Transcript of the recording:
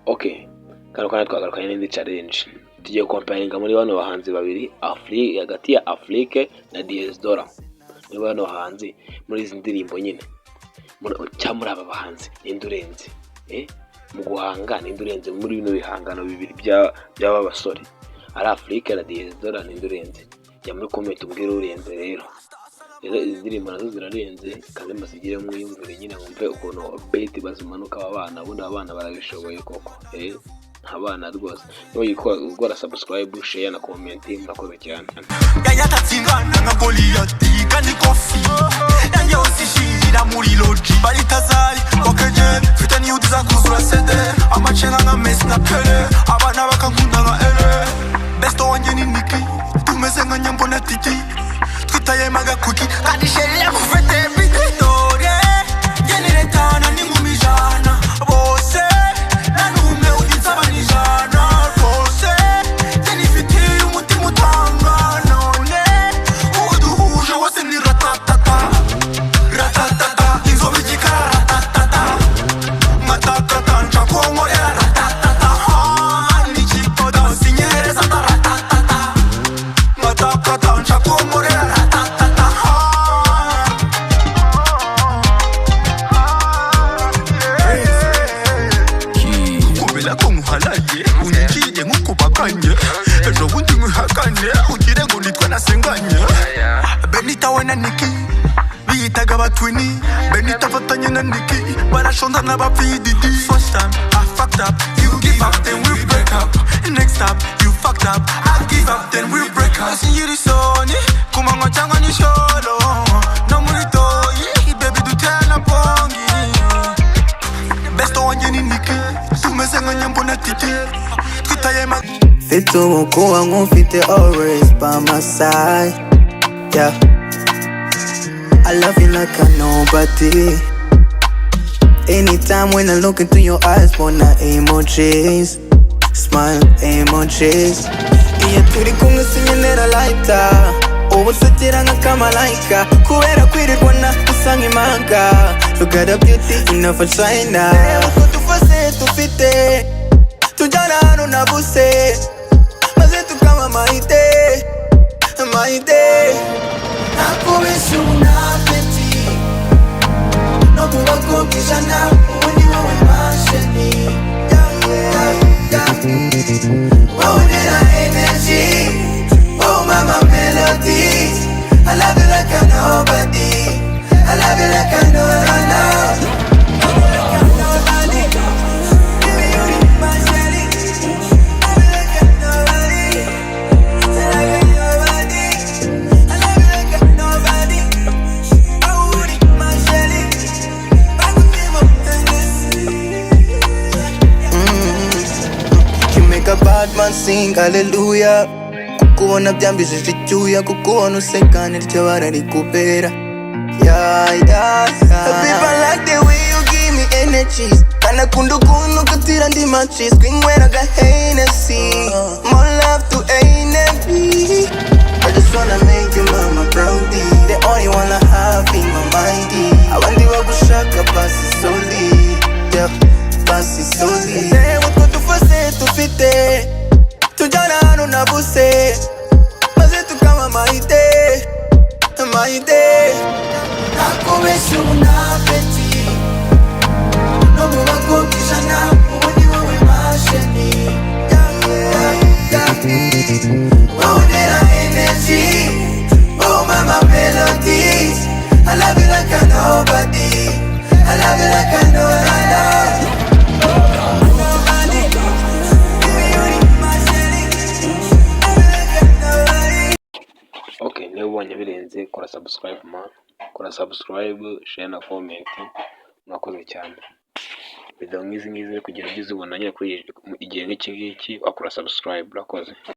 Okay, kano kanya twagarukanye n'indi challenge. Tugiye comparinga muri bano bahanzi babiri, Afri hagati ya Afrique na Diez Dola. Muri bano bahanzi, muri izi ndirimbo nyine, cyangwa muri aba bahanzi, ninde urenze? Mu guhanga, ninde urenze muri bino bihangano bibiri by'aba basore? Ari Afrique na Diez Dola, ninde urenze? Jya muri comment umbwire urenze. Rero izi ndirimbo nazo zirarenze, kandi mbazigire mwiyumvire nyine, mwumve ukuntu beat bazimanuka. Aba bana, ubundi aba bana barabishoboye koko. Abana rwose niba gukora subscribe, share na comment. Murakoze cyane. Yanyatatsingana nka Goliyati kandi kofi yanjye hose ishirira muri loji baritazari wakeje mfite niyuti zakuzura sede amacenga nka Messi na Pele, abana bakankunda nka Ele. Besto wanjye ni Niki, tumeze nka Nyambo na Titi, twitaye magakuki kandi chérie yagufete bididore yeniretana n'inkumi 100 bose, nta n'umwe uginsaba n'ijana rwose. Njye nifitiye umutima utanga, none uwo duhuje wose ni ratatata ratatata, inzobe, igikara, ratatata nkatakata ncakonkorera ratatata n'ikipoda sinyereza ratatata nkatakata ncakonkorera ratatata. Kubera ko nkuharaye unyikiriye nk'ukubaganye, ejo bundi nkwihakane ugire ngo nitwe nasenganye. Benita we na Niki biyitaga abatwini, Benita afatanye na Niki barashonda n'abapididi. First time I fucked up, you give up, then we break up. Next up you fucked up, I give up, then we break up. Singira isoni ku manywa cyangwa nijoro no muri toyi, baby, dutera pongi. Besto wanjye ni Niki, tumeze nka Nyambo na Titi, twitaye ma Mfite umukuba nk'ufite always by my side. Yeah, I love you like I nobody. Anytime when I look into your eyes, mbona emojis, smile emojis. Iyo turi kumwe sinkenera lighter, ubu nsekera nk'akamalayika, kubera kwirirwa na usa nk'impanga. You got a beauty enough for China. Reba utwo dufase dufite, tujyana ahantu nabuze, maze tukaba mayide mayide. Nakubise ubu nta peti no mu bakobwa 100, ubu ni wowe mashini. Wowe untera energy, oh mama melody. I love you like I nobody, I love you like I know, I know. Nobody. Baby, you my shawty. Love you like I nobody. Like I nobody. I love you like I nobody. Oh, my shawty. Bagutima Hennessy. You make a bad man sing hallelujah. Kukubona byambijije icyuya, kukubona useka niryo bara rikubera. Yeah. Babe, I like the way you give me energies. Kanakunda ukuntu ukatira andi matches, twinywera aga Hennessy. More love to enemy. I just wanna make you mama proudie, the only one I have in my mind. Abandi bagushaka basi solely. Yeah, basi solely. Reba utwo dufase dufite, tujyana ahantu nabuze, maze tukaba mayide mayide. Nakubesha ubu nta peti no mu bakobwa 100, ubu ni wowe mashini. Wowe untera energy, oh mama melody. I love you like I nobody, I love you like I know, I know. Nobody. Baby, you my shawty. Love you like I nobody. Okay, niba ubonye birenze, kora subscribe man, kora subscribe, share na comment. Murakoze cyane. Video nk'izi ngizi uri kugenda ujya uzibona nyine kuri igihe nk'iki ngiki, wakora subscribe. Urakoze.